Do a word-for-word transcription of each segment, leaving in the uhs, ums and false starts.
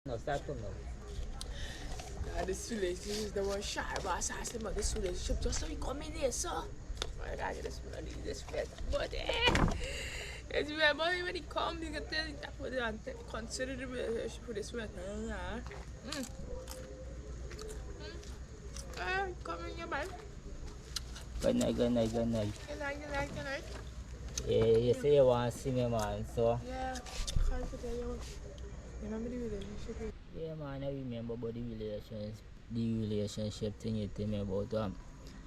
No, start from now. Nah, this relationship is the one shot, but I say, man, this relationship just so you come in here, so. My God, this man, this man, but, eh, this man, but when he come, you can tell him that for the, consider the relationship for this man. Mm. Mm. Ah, come in here, man. Good night, good night, good night. Good night, good night, good night. Yeah, you say you want to see me, man, so. Yeah, can't forget you. You remember the relationship? Yeah, man, I remember about the relations, the relationship thing you tell me about. Um,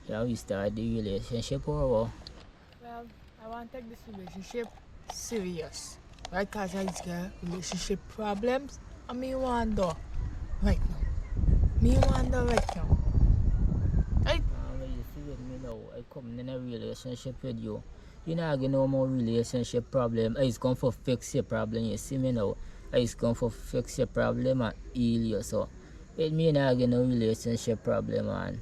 yeah, we start the relationship or what? Well, I want to take this relationship serious. Right, 'cause I get relationship problems. And me want to right now. Me want to right now. Right? Ah, but you see with me now, I come in a relationship with you. You nah get no more relationship problem. I just come for fix your problem, you see me now. I just come for fix your problem and heal you, so. With me, you nah get no relationship problem, man.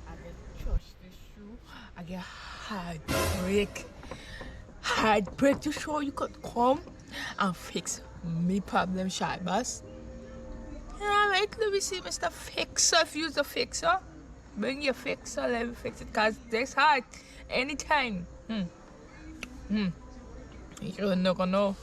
I get trust issue. I get heartbreak. Heartbreak, you sure you could come and fix me problem, Shadbus? Yeah, right, let me see, Mister Fixer, if you're the fixer. Bring your fixer, let me fix it, 'cause this heart, anytime. Hmm. Hmm. You don't know.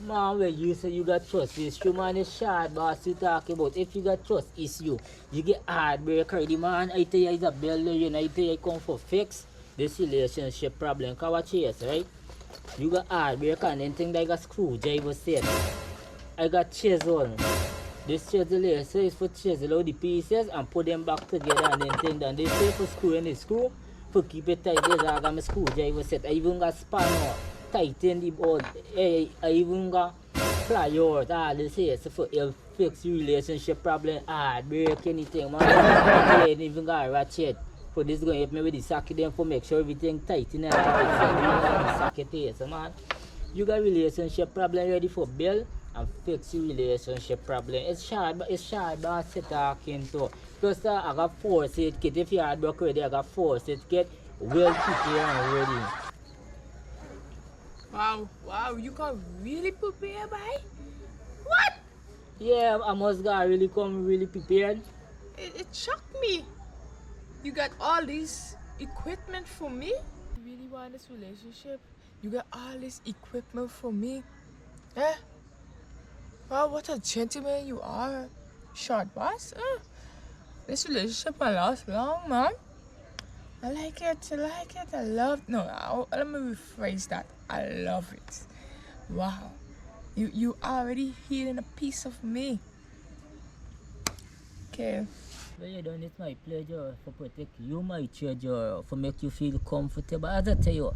Man, well, you say you got trust issue, man, it's Shadbus you talking about. If you got trust issue, you get heartbreak already, man. I tell you, it's a builder, you know, I tell you, come for fix this relationship problem. 'Cause watch this, right? You got heartbreak and then thing like a screwdriver set. I got chisel. This chisel here, so it's for chisel out the pieces and put them back together and then thing done. This here for screw and the screw, for keep it tight. This I got my screwdriver set. I even got spanner, tighten the board. Eh, I even got pliers, all this here, so for help fix your relationship problem, heartbreak, anything, man. I ain't even got a ratchet. For this gonna help me with the socket then for make sure everything tight in there. Socket here, so man. You got relationship problem ready for build and fix your relationship problem. It's Shad, it's Shadbus you talking to. Plus, uh, I got first aid kit. If you hard work ready, I got first aid kit. Well prepared and ready. Wow, wow, you got really prepared, bye? What? Yeah, I must got really come really prepared. It, it shocked me. You got all this equipment for me? You really want this relationship? You got all this equipment for me? Eh? Wow, what a gentleman you are, Shadbus. Eh? This relationship will last long, man. I like it, I like it, I love, no, I, let me rephrase that. I love it. Wow. You, you already healing a piece of me. Okay. Well, you done, it's my pleasure for protect you, my treasure, for make you feel comfortable. As I tell you,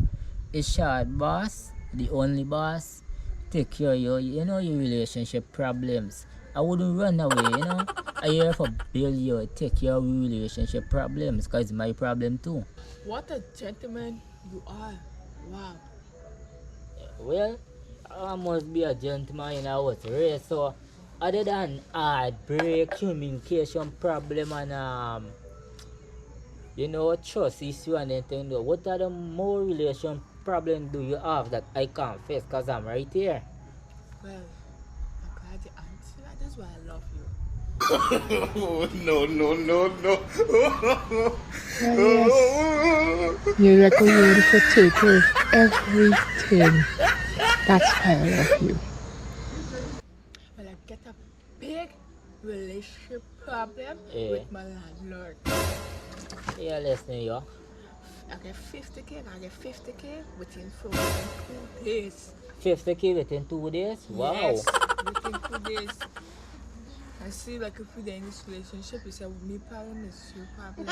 it's Shadbus, the only boss, take care of you, you know, your relationship problems. I wouldn't run away, you know. I here for build you, take care of your relationship problems, 'cause it's my problem too. What a gentleman you are. Wow. Well, I must be a gentleman in a what race, so other than heartbreak, communication problem, and, um, you know, trust issue and anything though, what other more relation problem do you have that I can't face? 'Cause I'm right here. Well, I'm glad you answered that. That's why I love you. No, no, no, no. Yes. You're like a beautiful taker of everything. That's why I love you. Well, I get a big relationship problem, eh, with my landlord. Yeah, listen, yo. I get fifty K, I get fifty K within four, within two days. Fifty K within two days? Wow. Yes, within two days. I see, like, if we in this relationship, you say, "Me problem is your problem."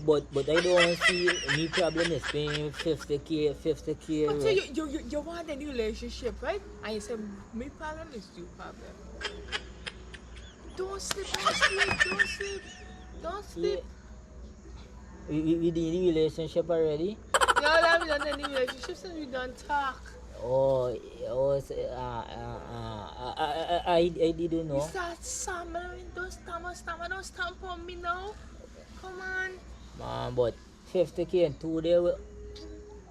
But, but I don't see me problem is paying fifty K, fifty K. But so you, you, you, you want a new relationship, right? And you say, "Me problem is your problem." Don't sleep, don't sleep, don't sleep, don't sleep. Yeah. We, we, we in the relationship already? Yeah, we done in the relationship since we done talk. Oh, oh, so, uh, uh, uh, uh, I, I, I, I didn't know. You start stammering, don't stammer, stammer, don't stamp on me now. Come on. Man, but fifty K in two days, we,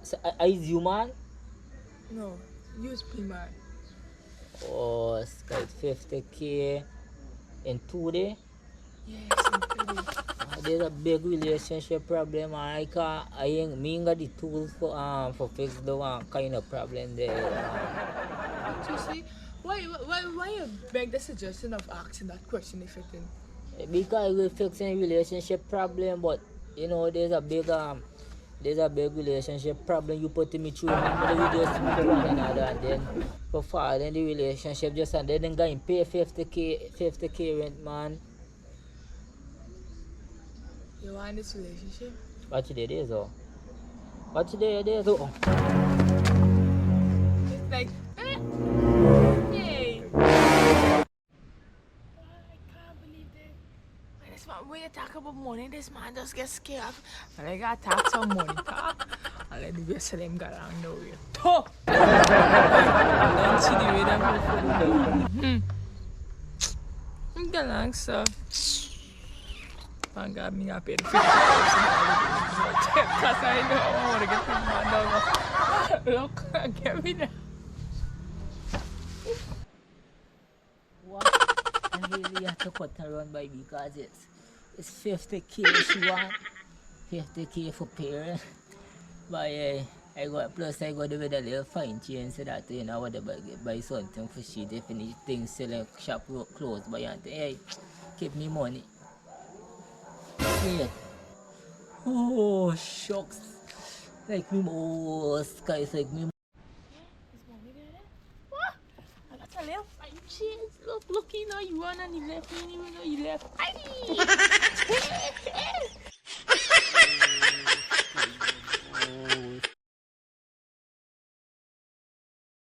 so, uh, uh, is you man? No, use me man. Oh, it's like fifty K in two day. Yes, in two days. Ah, there's a big relationship problem. I can, I ain't, me ain't got the tools for, um, for fix the one kind of problem there. Um, So you see, why, why, why you make the suggestion of asking that question if it didn't? Because we fixing relationship problem, but you know, there's a big, um, there's a big relationship problem you putting me through. Remember, we just meet one another and then for falling the relationship just and then going pay fifty K, fifty K rent, man. You want this relationship? What you did is, oh. What you did is, oh. It's like, eh, hey. I can't believe this. And this man, when you talk about money, this man just gets scared. And I gotta talk some money talk. And let the rest of them go down nowhere. To! Don't see the way them go for the hmm. Galang, sir. Thank God me I paid fifty thousand. Because I know I want to get the man down. Look, get me there. What? And really, you have to cut around by because it's, it's fifty K she want. Fifty K for parent. But yeah, I go, plus I go there with a little fine change so that, you know, I would buy, buy something for she. Definitely things selling shop close by and hey, keep me money. Yeah. Oh, shucks. Like me, oh, sky is like me. Is mommy there? What? I got a little fine change. Look, look, you know, you want and you left, you know, you left. Aye!